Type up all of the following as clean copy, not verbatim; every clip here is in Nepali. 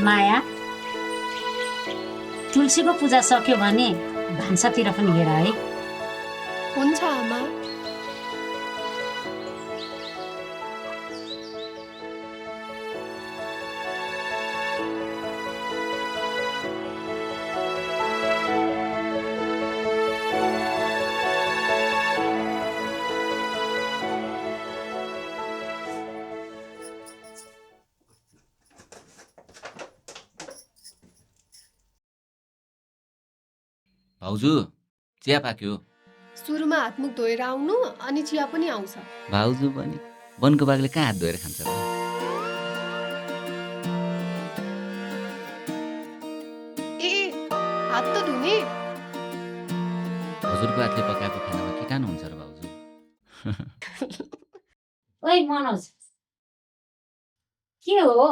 माया, तुलसीको पूजा सक्यो भने भान्सातिर पनि हेर है। हुन्छ आमा। भाउजू चिया पाक्यो। सुरुमा हातमुख धोएर आउनु अनि चिया पनि आउँछ। भाउजू पनि वनको बाघले कहाँ हात धोएर खान्छ त? ए हात त धुने। हजुरको हातले पकाएको खानामा कीटाणु हुन्छ र भाउजू। ओइ मनोज, के हो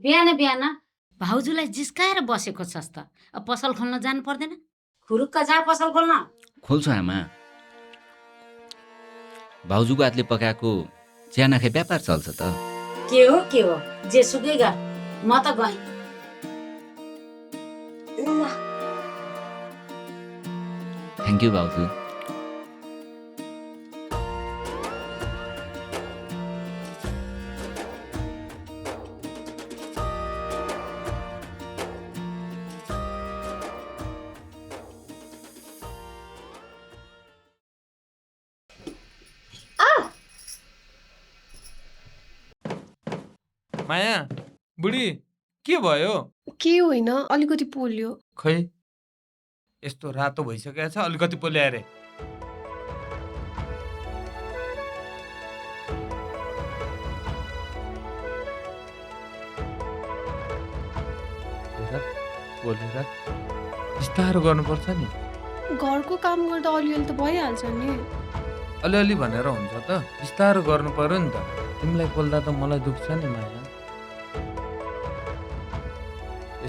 बिहान बिहान भाउजूलाई जिस्काएर बसेको छस् त? अब पसल खोल्न जानु पर्दैन? खुरुक्क जा पसल खोल्न। खोल्छु आमा। भाउजूको हातले पकाएको चिया नखाई व्यापार चल्छ त? के हो जे सुकै गर, म त गएँ। थ्याङ्क यू भाउजू। माया बुढी के भयो? के होइन, अलिकति पोल्यो। खै यस्तो रातो भइसकेको छ, अलिकति पोल्या रे। पोलेर बिस्तारो गर्नुपर्छ नि। घरको काम गर्दा अलिअलि त भइहाल्छ नि। अलिअलि भनेर हुन्छ त, बिस्तारो गर्नु पर्यो नि त। तिमीलाई पोल्दा त मलाई दुख्छ नि माया।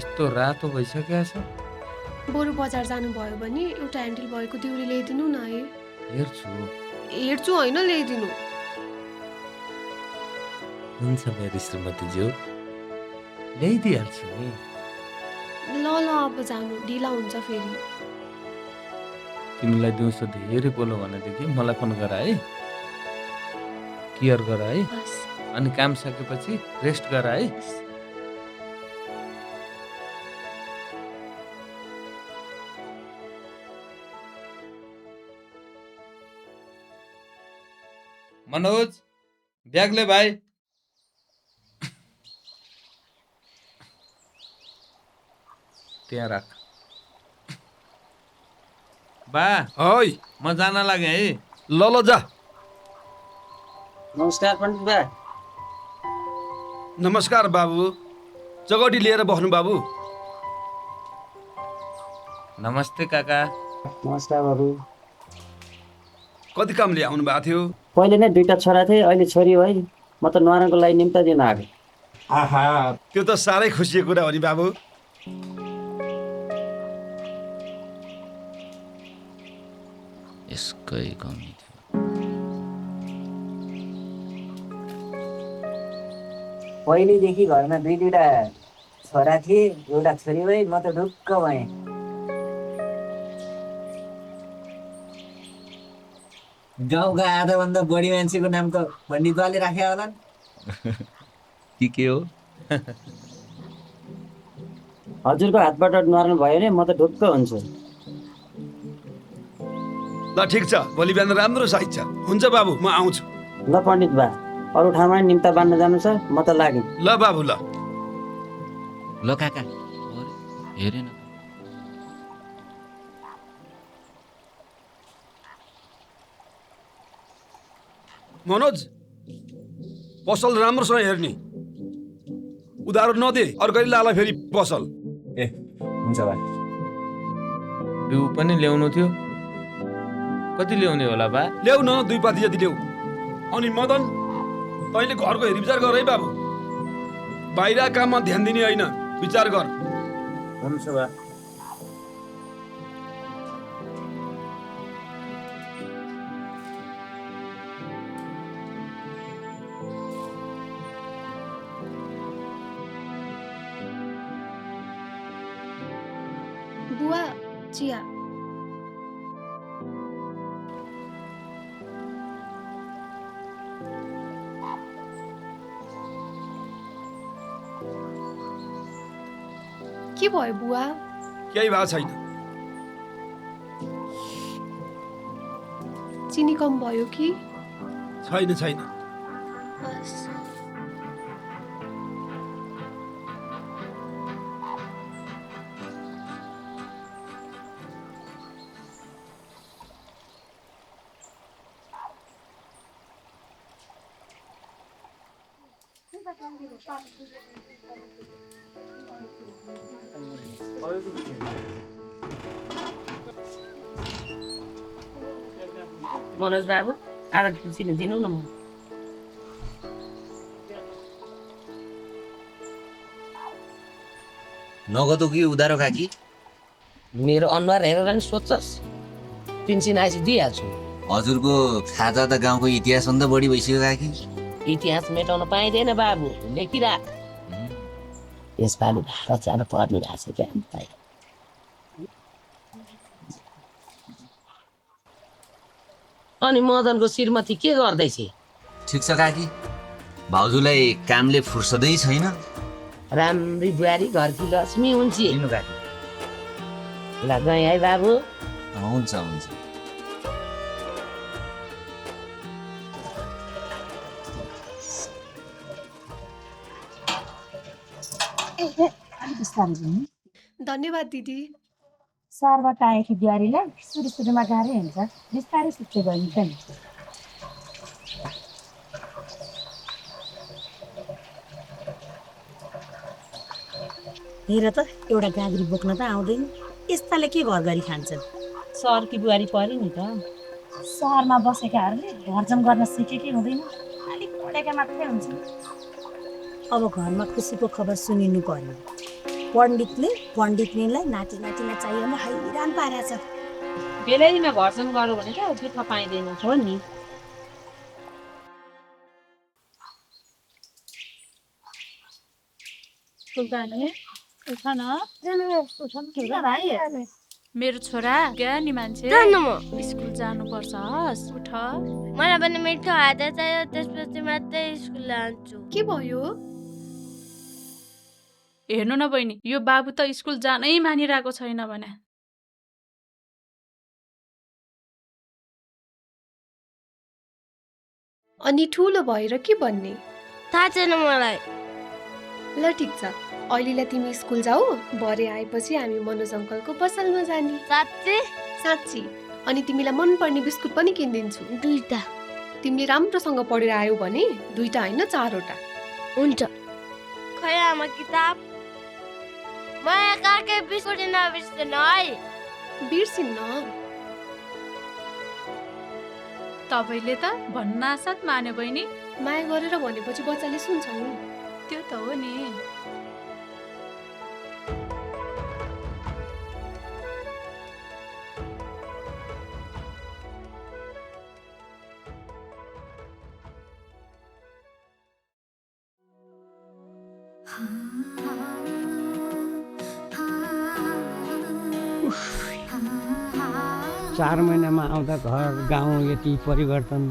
यस्तो रातो भइसकेको छ। बरु बजार जानुभयो भने एउटा ह्यान्डल भएको दिउरी ल्याइदिनु न है। हेर्छु होइन, ल्याइदिनु। हुन्छ मेरो श्रीमतीज्यू, ल्याइदिइहाल्छु नि। ल अब जानु, ढिला हुन्छ फेरि। तिमीलाई दिउँसो धेरै पोलो भनेदेखि मलाई फोन गर है। केयर गर है। बस। अनि काम सकेपछि रेस्ट गर है। मनोज ब्याग ले भाइ। त्यहाँ राख। बा ओइ म जान लागे है। ल जा। नमस्कार पण्डित बा। नमस्कार बाबु। चगटी लिएर बस्नु बाबु। नमस्ते काका। नमस्कार बाबु। कति कामले आउनु भएको थियो? पहिले नै दुईटा छोरा थिए, अहिले छोरी भई। म त न्वारानको लागि निम्ता दिन आएको। आहा, त्यो त साह्रै खुसीको कुरा हो नि बाबु। यसकै कमी थियो। पहिलेदेखि घरमा दुईटा छोरा थिए, एउटा छोरी भई। म त ढुक्क भएँ। गाउँका आधाभन्दा बढी मान्छेको नाम त पण्डित बाले राखे होला नि। के हो? हजुरको हातबाट न्वारान भयो भने म त ढुक्क हुन्छु। ल ठिक छ, भोलि बिहान राम्रो साइज छ। हुन्छ बाबु, म आउँछु। ल पण्डित बा, अरू ठाउँमा निम्ता बाँड्न जानु छ, म त लागेँ। ल बाबु ल। ल काका हेरेन। मनोज, पसल राम्रोसँग हेर्ने। उधारो नदे, अर्कै लाला फेरि पसल। ए हुन्छ बा। बिउ पनि ल्याउनु थियो। कति ल्याउने होला बा? ल्याउ न, 2 पाती जति ल्याउ। अनि मदन, तैँले घरको हेरविचार गर है बाबु। बाहिर काममा ध्यान दिने होइन, विचार गर। हुन्छ बा। बुवा चिया। के भयो बुवा? केही भएको छैन। चिनी कम भयो कि? छैन छैन। मनोज बाबु आधा चिनी दिनु न। म नगदो कि उधारो काकी? मेरो अनुहार हेरेर नि सोध्छस्, पेन्सन आएपछि दिइहाल्छु। हजुरको खाजा त गाउँको इतिहास भन्दा बढी भइसक्यो काकी। इतिहास मेटाउन पाइँदैन बाबु, लेखिराख। यसपालि भारत जान पर्ने भएको छ क्या। अनि मदनको श्रीमती के गर्दैछ? ठिक छ काकी, भाउजूलाई कामले फुर्सदै छैन। राम्री बुहारी घरकी लक्ष्मी हुन्छ। लिनु काकी। ल गएँ है बाबु। हुन्छ हुन्छ। धन्यवाद दिदी। सहरबाट आएकी बुहारीलाई सुरुमा गाह्रै हुन्छ, बिस्तारै सिक्दै गइन्छ नि। हेर त एउटा गाग्री बोक्न त आउँदैन, यस्ताले के घर गरी खान्छन्? सहरकी बुहारी पऱ्यो नि त। सहरमा बसेकाहरूले घरजम गर्न सिकेकै हुँदैन, अलिक पढेका मात्रै हुन्छन्। अब घरमा खुसीको खबर सुनिनु पर्यो। पण्डितनीलाई नाति नातिना चाहिएमा हैरान पारेको छ। बेलैमा घरसम्म गरौँ भने त दुःख पाइँदैन। हो नि। मेरो छोरा ज्ञानी मान्छे स्कुल जानुपर्छ। हस् उठ। मलाई पनि मिठो हात चाहियो, त्यसपछि मात्रै स्कुल लान्छु। के भयो? हेर्नु न बहिनी, यो बाबु त स्कुल जानै मानिरहेको छैन भने। अनि ठुलो भएर के भन्ने? थाहा छैन मलाई। ल ठिक छ, अहिलेलाई तिमी स्कुल जाऊ, भरे आएपछि हामी मनोज अङ्कलको पसलमा जाने। साँच्चै? साँच्ची। अनि तिमीलाई मनपर्ने बिस्कुट पनि किनिदिन्छु। 2टा। तिमीले राम्रोसँग पढेर आयौ भने 2टा होइन 4वटा। हुन्छ। खै आमा किताब? मलाई काकै बिस्कुट नबिर्सिनु है। बिर्सिन्न। तपाईँले त भन्नासाथ मान्यो बहिनी। माया गरेर भनेपछि बच्चाले सुन्छ नि। त्यो त हो नि। चार महिनामा आउँदा घर गाउँ यति परिवर्तन,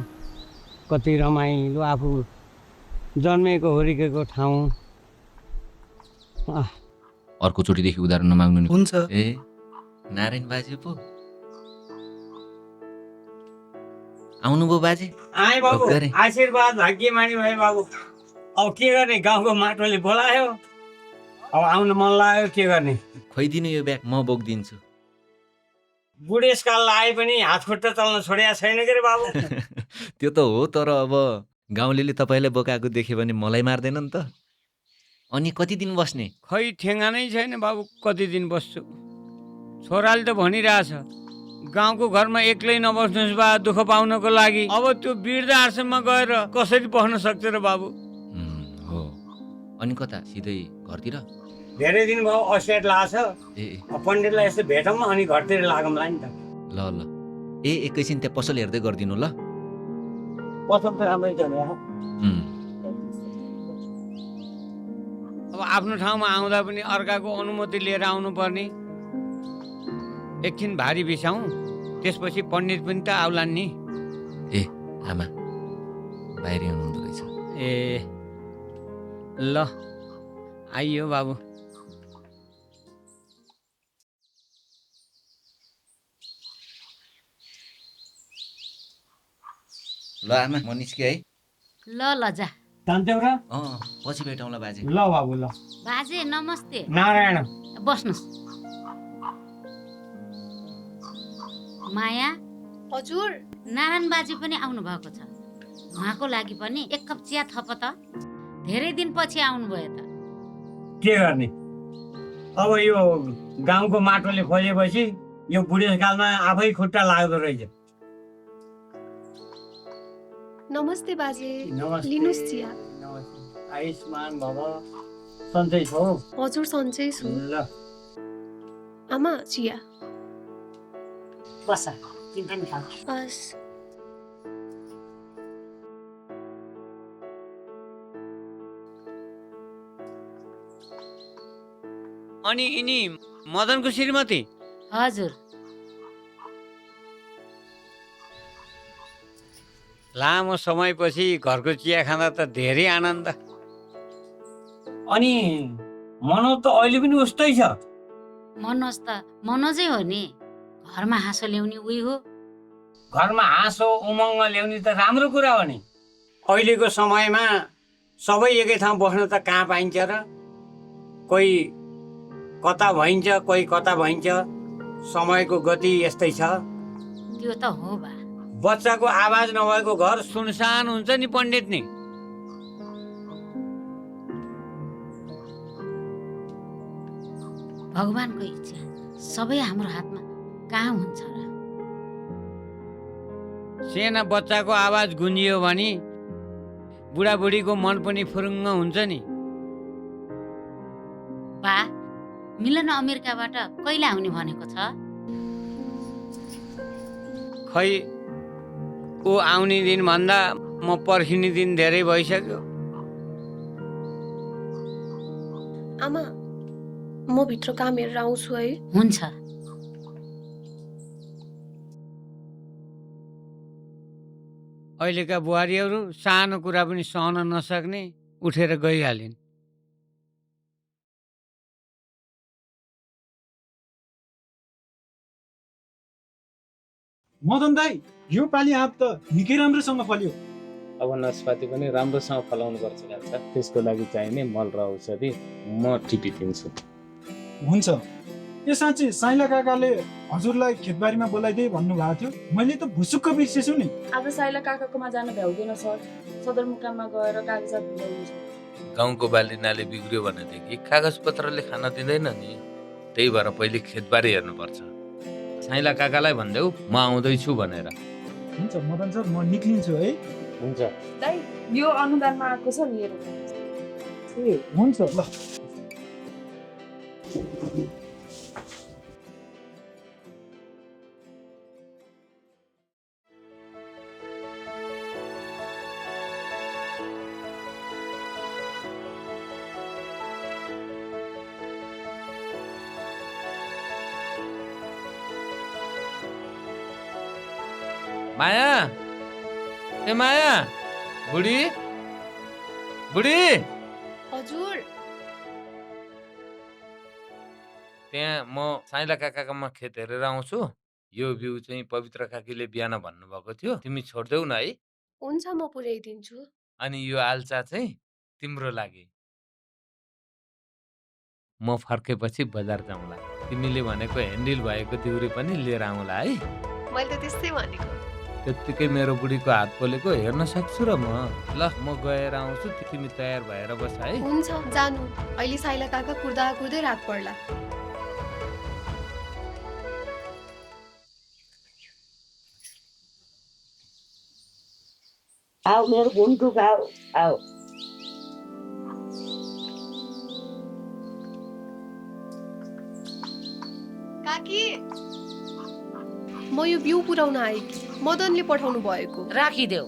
कति रमाइलो, आफू जन्मेको हुर्केको ठाउँ। अर्कोचोटिदेखि उधारो नमाग्नु नि। हुन्छ। ए नारायण बाजे पो आउनुभयो बाजे? आए बाबु, गरे। आशीर्वाद भाग्यमानी भए बाबु। अब के गर्ने, गाउँको माटोले बोलायो, अब आउन मन लाग्यो, के गर्ने। खोइदिनु यो ब्याग, म बोकिदिन्छु। बुढेसकाल आए पनि हात खुट्टा चल्न छोडेको छैन के रे बाबु। त्यो त हो, तर अब गाउँले तपाईँलाई बोकाएको देख्यो भने मलाई मार्दैन नि त। अनि कति दिन बस्ने? खै ठेगानै छैन बाबु, कति दिन बस्छु। छोराले त भनिरहेछ, गाउँको घरमा एक्लै नबस्नुहोस् बा, दुःख पाउनको लागि। अब त्यो वृद्ध आश्रममा गएर कसरी बस्न सक्छ र बाबु? हो। अनि कता, सिधै घरतिर? धेरै दिन भयो, असेट लाग्छ। ए पण्डितलाई यसो भेटौँ अनि घरतिर लागौँला नि त। ल ल। एकैछिन त्यहाँ पसल हेर्दै गरिदिनु ल। पसल त राम्रै चल्यो। अब आफ्नो ठाउँमा आउँदा पनि अर्काको अनुमति लिएर आउनुपर्ने। एकछिन भारी बिसाउँ, त्यसपछि पण्डित पनि त आउलान् नि। ए आमा बाहिर हुनुहुँदो रहेछ। ए ल आइयो बाबु। ल आमा म निस्केँ है। ल जा। जान्थ्यौ र? पछि भेटौँला बाजे। ल बाबु ल। बाजे नमस्ते। नारायण। बस्नुहोस्। माया। हजुर। नारायण बाजे पनि आउनु भएको छ। उहाँको लागि पनि एक कप चिया थप त। धेरै दिनपछि आउनुभयो त। के गर्ने, अब यो गाउँको माटोले खोजेपछि यो बुढेसकालमा आफै खुट्टा लाग्दो रहेछ। नमस्ते बाजे। नमस्ते। लिनुहोस् चिया। नमस्ते। आयुष्मान भव। सन्चै छौ? हजुर सन्चै छु। ल आमा चिया। बस तिमी पनि खा। बस। अनि यिनी मदनको श्रीमती? हजुर। लामो समयपछि घरको चिया खाँदा त धेरै आनन्द। अनि मनोज त अहिले पनि उस्तै छ। मनोज त मनोजै हो नि, घरमा हाँसो ल्याउने उही हो। घरमा हाँसो उमङ्ग ल्याउने त राम्रो कुरा हो नि। अहिलेको समयमा सबै एकै ठाउँ बस्न त कहाँ पाइन्छ र? कोही कता भइन्छ, कोही कता भइन्छ। समयको गति यस्तै छ। त्यो त हो बा। बच्चाको आवाज नभएको घर सुनसान हुन्छ नि पण्डित नि। भगवानको इच्छा सबै हाम्रो हातमा कहाँ हुन्छ र? साना बच्चाको आवाज गुन्जियो भने बुढाबुढीको मन पनि फुरुङ्ग हुन्छ नि। बा, मिलन अमेरिकाबाट कहिले आउने भनेको छ? खै ऊ आउने दिन भन्दा म पर्खिने दिन धेरै भइसक्यो। आमा म भित्र काम हेरेर आउँछु है। हुन्छ। अहिलेका बुहारीहरू सानो कुरा पनि सहन नसक्ने उठेर गइहालिन्। मदन दाई, यो पालि आँप त निकै राम्रोसँग फल्यो। अब नासपाती पनि राम्रोसँग फलाउनु पर्छ कान्छा। त्यसको लागि चाहिने मल र औषधि म टिपिदिन्छु। हुन्छ। ए साँच्चै साइला काकाले हजुरलाई खेतबारीमा बोलाइदिए भन्नुभएको थियो। मैले त भुसुक्क बिर्सेछु नि। आज साइला काकाकोमा जान भ्याउँदैन सर। सदरमुकाममा गएर कागजात बुझाउनुहुन्छ। गाउँको बाली नाली बिग्रियो भनेदेखि कागज पत्रले खान दिँदैन नि। त्यही भएर पहिले खेतबारी हेर्नुपर्छ। साइला काकालाई भन्देऊ म आउँदैछु भनेर। हुन्छ मदन सर, म निक्लिन्छु है। हुन्छ दाइ, यो अनुदानमा आएको छ लिएर। ए हुन्छ ल। माया, ए माया, बुढी बुढी। हजुर। त्यहाँ म साइला काकाकोमा खेत हेरेर आउँछु। यो बिउ चाहिँ पवित्र काकीले बिहान भन्नुभएको थियो, तिमी छोड्देऊ न है। हुन्छ म पुर्याइदिन्छु। अनि यो आल्चा चाहिँ तिम्रो लागि। म फर्केपछि बजार जाउँला। तिमीले भनेको ह्यान्डल भएको दिउरी पनि लिएर आउँला है। मैले त त्यस्तै भनेको। त्यत्तिकै मेरो बुढीको हात पोलेको हेर्न सक्छु र म। ल म गएर आउँछु, तिमी तयार भएर बस है। हुन्छ जानु। अहिले साइला काका कुर्दा कुर्दै रात पर्ला। आओ मेरो गुन्टुक आओ आओ। काकी म यो बिउ पुर्याउन आएकी। मदनले पठाउनु भएको। राखिदेऊ।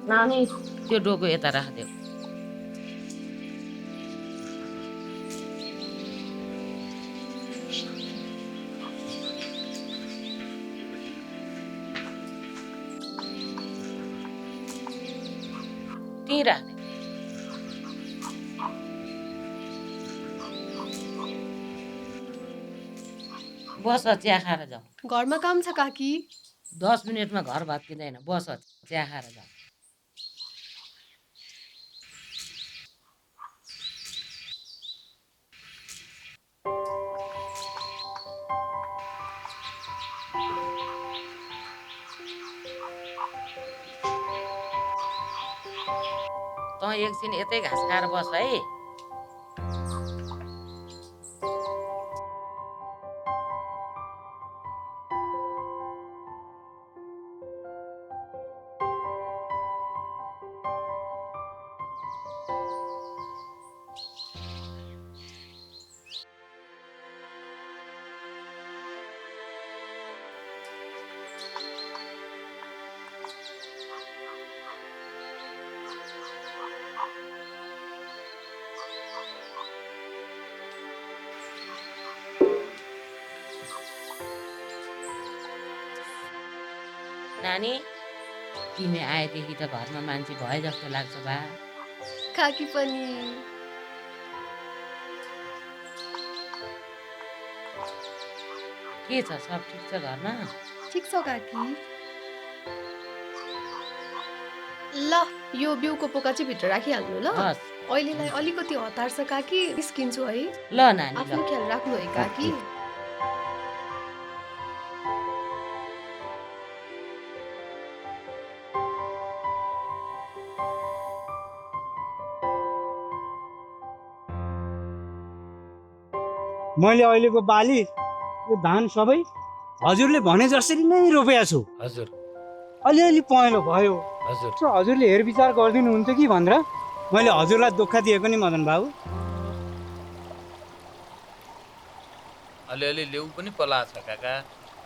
नानी त्यो डोको यता राखिदेऊ। त्यहीँ राख्ने बस चिया खाएर जाऊ घरमा काम छ काकी 10 मिनटमा घर भत्किँदैन बस चिया खाएर जाऊ तँ एकछिन यतै घाँस खाएर बस है नानी तिमी आएदेखि त घरमा मान्छे भए जस्तो लाग्छ बा काकी पनि के छ सब ठिक छ घरमा ठिक छ काकी ल यो बिउको पोका चाहिँ भित्र राखिहाल्नु ल अहिलेलाई अलिकति हतार छ काकी निस्किन्छु है ल नानी आफ्नो ख्याल राख्नु है काकी मैले अहिलेको बाली यो धान सबै हजुरले भने जसरी नै रोपेको छु हजुर अलिअलि पहेँलो भयो हजुर हजुरले हेरविचार गरिदिनुहुन्छ कि भनेर मैले हजुरलाई दुःख दिएको नि मदन बाबु अलिअलि लेउ पनि पला छ काका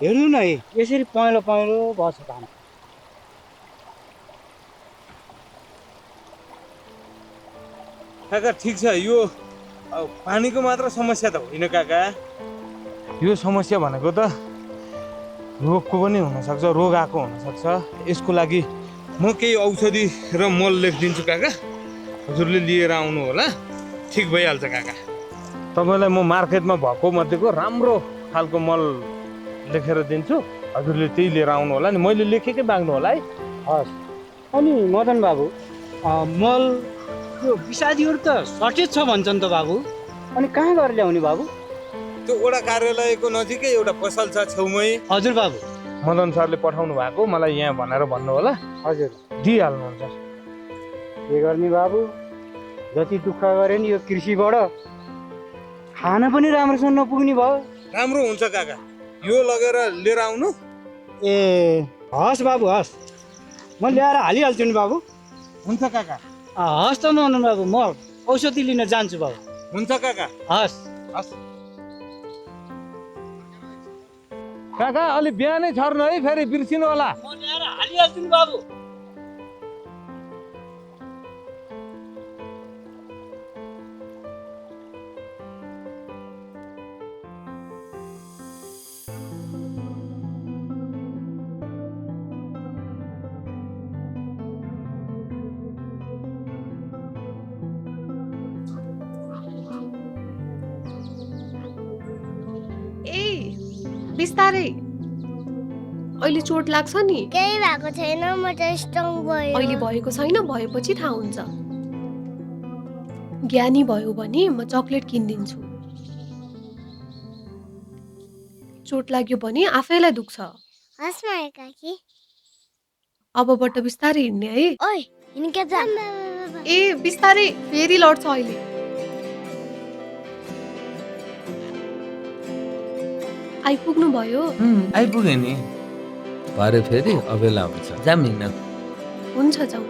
हेर्नु न यसरी पहेँलो पहेँलो बस धान काका ठिक छ यो पानीको मात्र समस्या त होइन काका यो समस्या भनेको त रोगको पनि हुनसक्छ रोग आएको हुनसक्छ यसको लागि म केही औषधि र मल लेखिदिन्छु काका हजुरले लिएर आउनु होला ठिक भइहाल्छ काका तपाईँलाई म मार्केटमा भएको मध्येको राम्रो खालको मल लेखेर दिन्छु हजुरले त्यही लिएर आउनु होला नि मैले लेखेकै माग्नु होला है हस् अनि मदन बाबु मल यो विषादीहरू त सर्टेज छ भन्छन् त बाबु अनि कहाँ गएर ल्याउने बाबु त्यो वडा कार्यालयको नजिकै एउटा पसल छ छेउमै हजुर बाबु मदन सरले पठाउनु भएको मलाई यहाँ भनेर भन्नु होला हजुर दिइहाल्नुहुन्छ के गर्ने बाबु जति दुःख गरे नि यो कृषिबाट खाना पनि राम्रोसँग नपुग्ने भयो राम्रो हुन्छ काका यो लगेर लिएर आउनु ए हस् बाबु हस् म ल्याएर हालिहाल्छु नि बाबु हुन्छ काका हस् त मदन बाबु म औषधि लिन जान्छु बाबु हुन्छ काका हस् हस् काका अलि बिहानै छर्नु है फेरि बिर्सिनु होला म ल्याएर हालिहाल्छु नि बाबु बिस्तारै अहिले चोट लाग्छ नि केही भएको छैन म त स्ट्रङ भयो अहिले भएको छैन भएपछि थाहा हुन्छ ज्ञानी भयो भने म चकलेट किनिदिन्छु चोट लाग्यो भने आफैलाई दुख्छ हस् माया काकी अबबाट बिस्तारै हिँड्ने है ओइ हिँड्के जा ए बिस्तारै फेरि लड्छ अहिले आइपुग्नु भयो आइपुगे नि भरे फेरि अबेला हुन्छ जाम हिँड्न हुन्छ जाऊ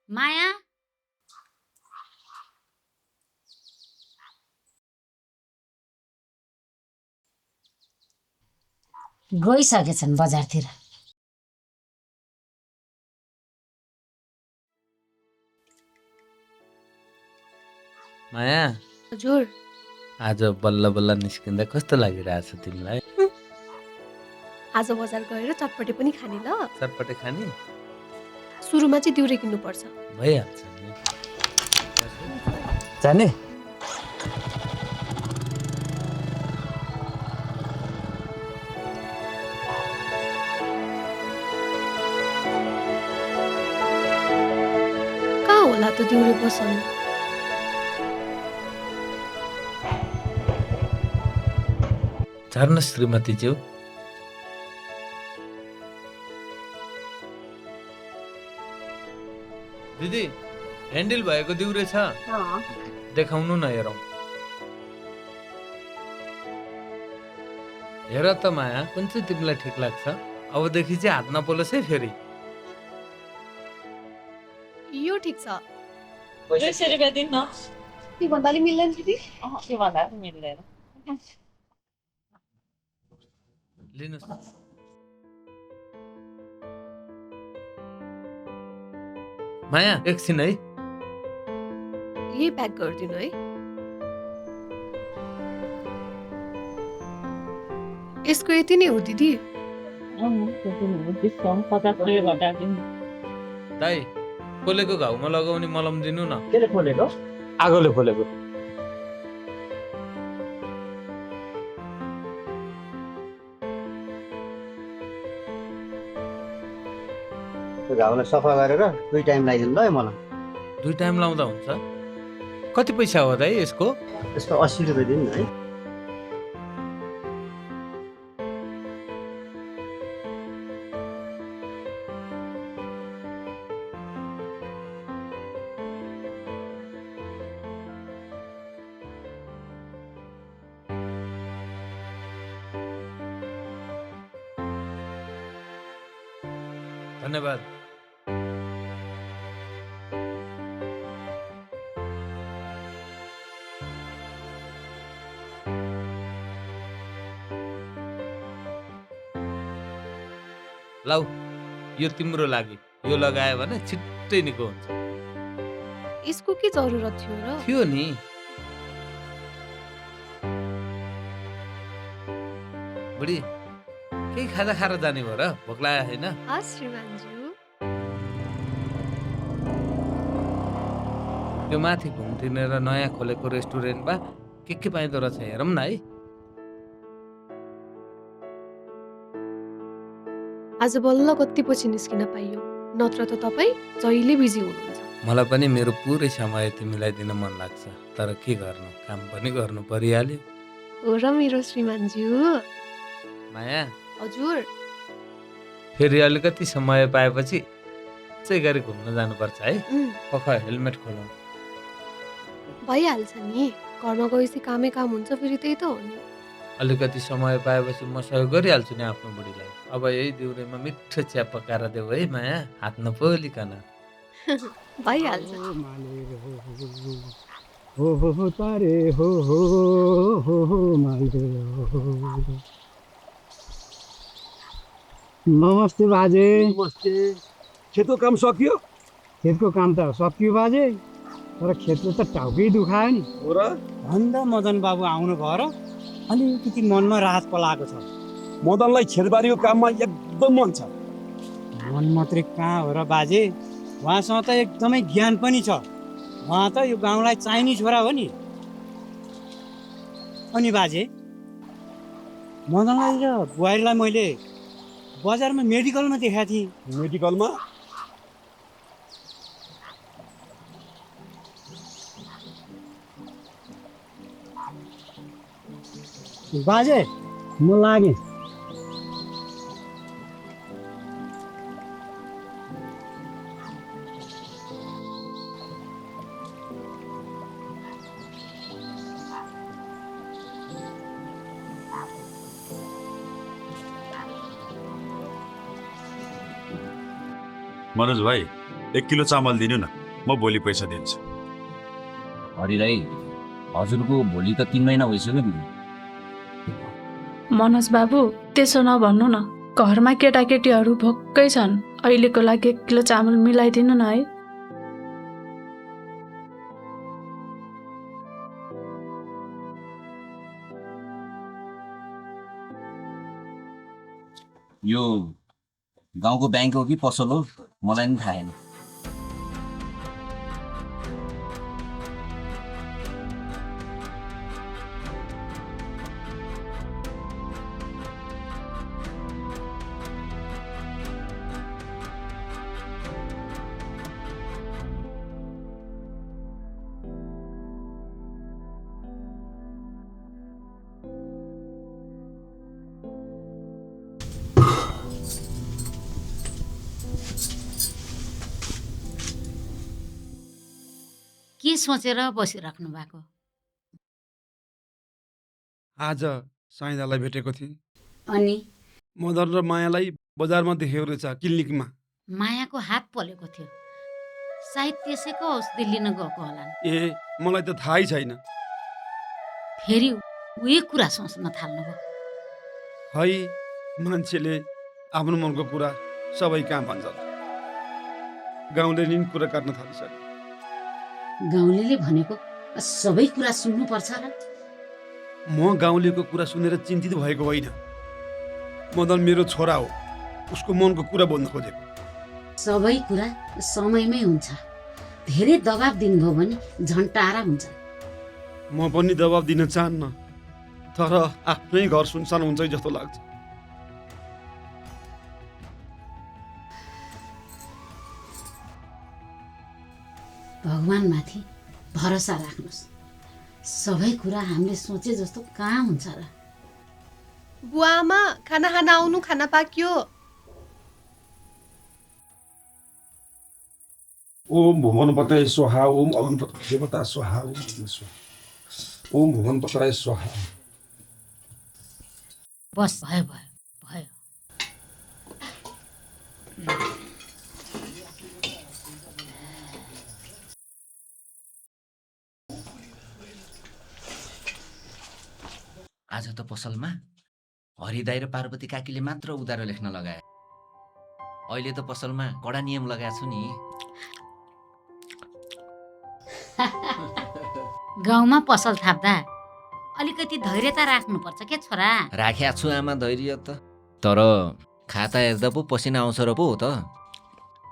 माया गइसकेछन् बजारतिर माया हजुर आज बल्ल बल्ल निस्किँदा कस्तो लागिरहेछ तिमीलाई? आज बजार गएर चटपटे पनि खाने ल। चटपटे खाने सुरुमा चाहिँ दिउरे किन्नुपर्छ। भइहाल्छ नि। जाने कहाँ होला त दिउरे पसल? झर्न श्रीमती ज्यू। दिदी ह्यान्डल भएको दिउरे छ, देखाउनु न हेरौँ। हेर त माया, कुन चाहिँ तिमीलाई ठिक लाग्छ? अबदेखि चाहिँ हात नपोलोस् है फेरि। यो ठिक छ। 200 रुपियाँ दिनु न। त्यो भन्दाले मिल्दैन दिदी? त्यो भन्दा पनि मिल्दैन। लिनुहोस् न। माया एकछिन है, यही प्याक गरिदिनु है। यसको यति नै हो दिदी? दाइ खोलेको घाउमा लगाउने मलम दिनु न। केले खोलेको? आगोले खोलेको। घाउलाई सफा गरेर 2 टाइम लगाइदिनु ल मलाई। 2 टाइम लाउँदा हुन्छ? कति पैसा हो दाइ यसको? यसको 80 रुपियाँ दिनु है। धन्यवाद। लाउ यो तिम्रो लागि, यो लगायो भने छिट्टै निको हुन्छ। यसको के जरुरत थियो र? थियो नि। बुढी केही खाजा खाएर जाने भयो र? भोक लाग्यो होइन? श्रीमानज्यू त्यो माथि घुमथिनेर नयाँ खोलेको रेस्टुरेन्टमा के पाइँदो रहेछ हेरौँ न है। आज बल्ल कति पछि निस्किन पाइयो, नत्र त तपाईँ जहिले बिजी हुनुहुन्छ। मलाई पनि मेरो पुरै समय तिमीलाई दिन मन लाग्छ, तर के गर्नु, काम पनि गर्नु परिहाल्यो। हो र मेरो श्रीमानज्यू। माया हजुर फेरि अलिकति समय पाएपछि चाहिँ गरी घुम्न जानुपर्छ है। पख हेलमेट खोलौँ। भइहाल्छ नि, घरमा गएपछि कामै काम हुन्छ, फेरि त्यही त हो नि। अलिकति समय पाएपछि म सहयोग गरिहाल्छु नि आफ्नो बुढीलाई। अब यही दिउरेमा मिठो चिया पकाएर देऊ है माया, हात नपोलिकन। भइहाल्छ। हो तारे हो मालदे हो। नमस्ते बाजे। नमस्ते। खेतको काम सकियो? खेतको काम त सकियो बाजे, तर खेतले त टाउकै दुखायो नि। हो र? भन्दा मदन बाबु आउनु भयो र अलिकति मनमा राहत पलाएको छ। मदनलाई खेतबारीको काममा एकदम मन छ। मन मात्रै कहाँ हो र बाजे, उहाँसँग त एकदमै ज्ञान पनि छ। उहाँ त यो गाउँलाई चाहिने छोरा हो नि। अनि बाजे, मदनलाई र बुहारीलाई मैले बजारमा मेडिकलमा देखाएको थिएँ। मेडिकलमा? बाजे म लागेँ। मनोज भाइ 1 किलो चामल दिनु न, म भोलि पैसा दिन्छु। हरि राई, हजुरको भोलि त 3 महिना भइसक्यो नि। मनोज बाबु त्यसो नभन्नु न, घरमा केटाकेटीहरू भोक्कै छन्। अहिलेको लागि 1 किलो चामल मिलाइदिनु न है। यो गाउँको ब्याङ्क हो कि पसल हो मलाई नि थाहा छैन। के सोचेर बसिराख्नु भएको? आज साइदालाई भेटेको थिएँ। अनि मदन र मायालाई बजारमा देखेको रहेछ क्लिनिकमा। मायाको हात पोलेको थियो, सायद त्यसैको औषधि लिन गएको होला। ए मलाई त थाहै छैन। फेरि उही कुरा सोच्न थाल्नुभयो। है मान्छेले आफ्नो मनको कुरा सबै कहाँ भन्छन्। गाउँले नि कुरा गर्न थालिसक्यो। गाउँलेले भनेको सबै कुरा सुन्नुपर्छ र? म गाउँलेको कुरा सुनेर चिन्तित भएको होइन। मदन मेरो छोरा हो, उसको मनको कुरा बोल्न खोजेको। सबै कुरा समयमै हुन्छ। धेरै दबाब दिनुभयो भने झन् टाढा हुन्छ। म पनि दबाब दिन चाहन्न, तर आफ्नै घर सुनसान हुन्छ जस्तो लाग्छ। भगवानमाथि भरोसा राख्नुहोस्। सबै कुरा हामीले सोचे जस्तो कहाँ हुन्छ र? बुवा आमा खाना खान आउनु, खाना पाक्यो। ओम भुवनपतये स्वाहा, ओम अग्निपतये देवता स्वाहा, ओम भुवनपतये स्वाहा। बस भयो भयो भयो। आज त पसलमा हरिदाई र पार्वती काकीले मात्र उधारो लेख्न लगाए। अहिले त पसलमा कडा नियम लगाएको छु नि। गाउँमा पसल थाप्दा अलिकति धैर्यता राख्नुपर्छ के छोरा? राख्या छु आमा धैर्य त, तर खाता हेर्दा पो पसिना आउँछ र पो हो त।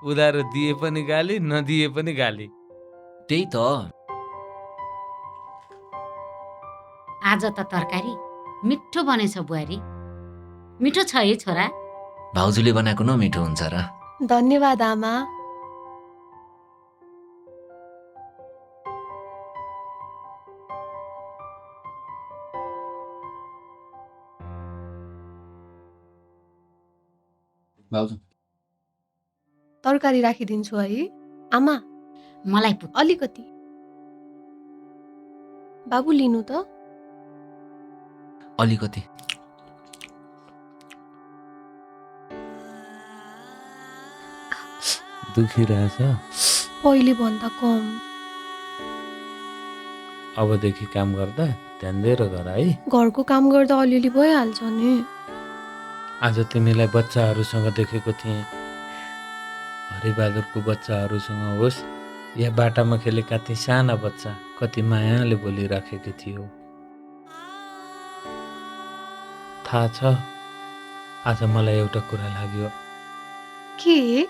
उधारो दिए पनि गाली, नदिए पनि गाली। त्यही त। आज त तरकारी मिठो बनेछ बुहारी। मिठो छ है छोरा? भाउजूले बनाएको न मिठो हुन्छ र। धन्यवाद आमा। भाउजू तरकारी राखिदिन्छु है आमा। मलाई अलिकति। बाबु लिनु त। अलिकति। दुखिरहेछ? पहिले भन्दा कम। अबदेखि काम गर्दा ध्यान दिएर गर है। घरको काम गर्दा अलिअलि भइहाल्छ नि। आज तिमीलाई बच्चाहरूसँग देखेको थिएँ। हरिबहादुरको बच्चाहरूसँग होस् या बाटामा खेलेका ती साना बच्चा, कति मायाले बोलिराखेकी थियो। थाहा छ, आज मलाई एउटा कुरा लाग्यो। के?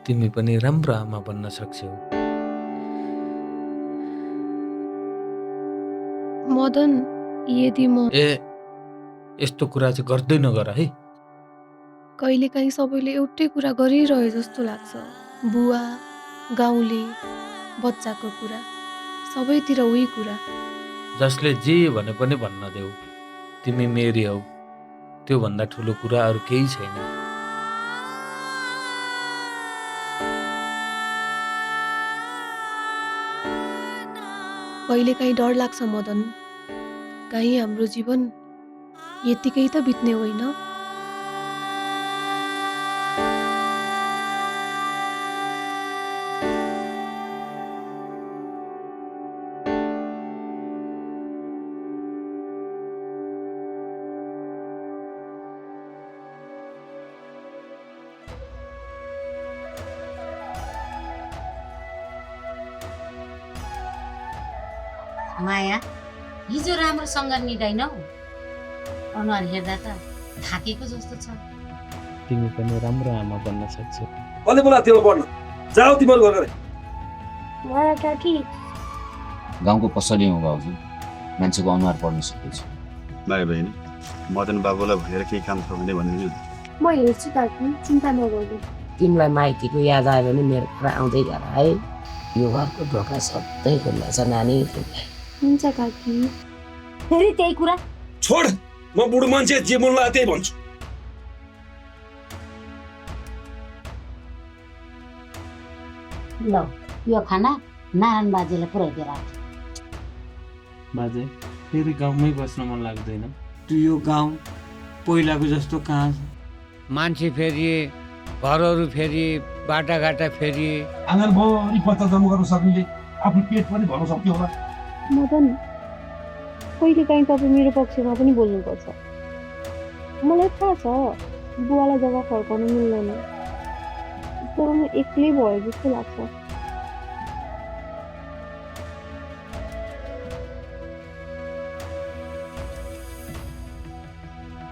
तिमी पनि राम्रो आमा बन्न सक्छौ। मदन, यदि म यस्तो कुरा चाहिँ गर्दै नगर है। कहिलेकाहीँ सबैले एउटै कुरा गरिरहे जस्तो लाग्छ। बुवा, गाउँले, बच्चाको कुरा, सबैतिर उही कुरा। जसले जे भने पनि भन्न देऊ, तिमी मेरी हौ। त्यो भन्दा ठुलो कुरा अरू केही छैन। कहिलेकाहीँ डर लाग्छ मदन, कहीँ हाम्रो जीवन यतिकै त बित्ने होइन। माया, हिजो राम्रोसँग निदाइनौ। अनुहार हेर्दा त थाकेको जस्तो छ। तिमी पनि राम्रो आमा बन्न सक्छौ। कसले बोला तिम्रो पढ्न जाऊ तिम्रो घर गरे काकी गाउँको पसली हो भाउजू, मान्छेको अनुहार पढ्न सकेछ। भाइ बहिनी मदन बाबुलाई भनेर केही काम छ भने भनिदिनु। म हेर्छु काकी, चिन्ता नगर्नु। तिमीलाई माइतीको याद आयो भने मेरो घर आउँदै गर है। यो घरको ढोका सधैँ खुल्ला छ नानी। हुन्छ काकी। फेरि त्यही कुरा छोड, म बुढो मान्छे जे मन लाग्यो त्यही भन्छु। ल यो खाना नारायण बाजेलाई पुऱ्याइदिएर आऊ। बाजे फेरि गाउँमै बस्न मन लाग्दैन। यो गाउँ पहिलाको जस्तो कहाँ छ? मान्छे फेरिए, घरहरू फेरिए, बाटाघाटा फेरिए। आँगनभरि बच्चा जन्म गर्न सकिने आफ्नो पेट पनि भर्न सक्यो होला। मदन, कहिले काहीँ तपाईँ मेरो पक्षमा पनि बोल्नुपर्छ। मलाई थाहा छ बुवालाई जग्गा फर्काउनु मिल्दैन, तर म एक्लै भयो जस्तो लाग्छ।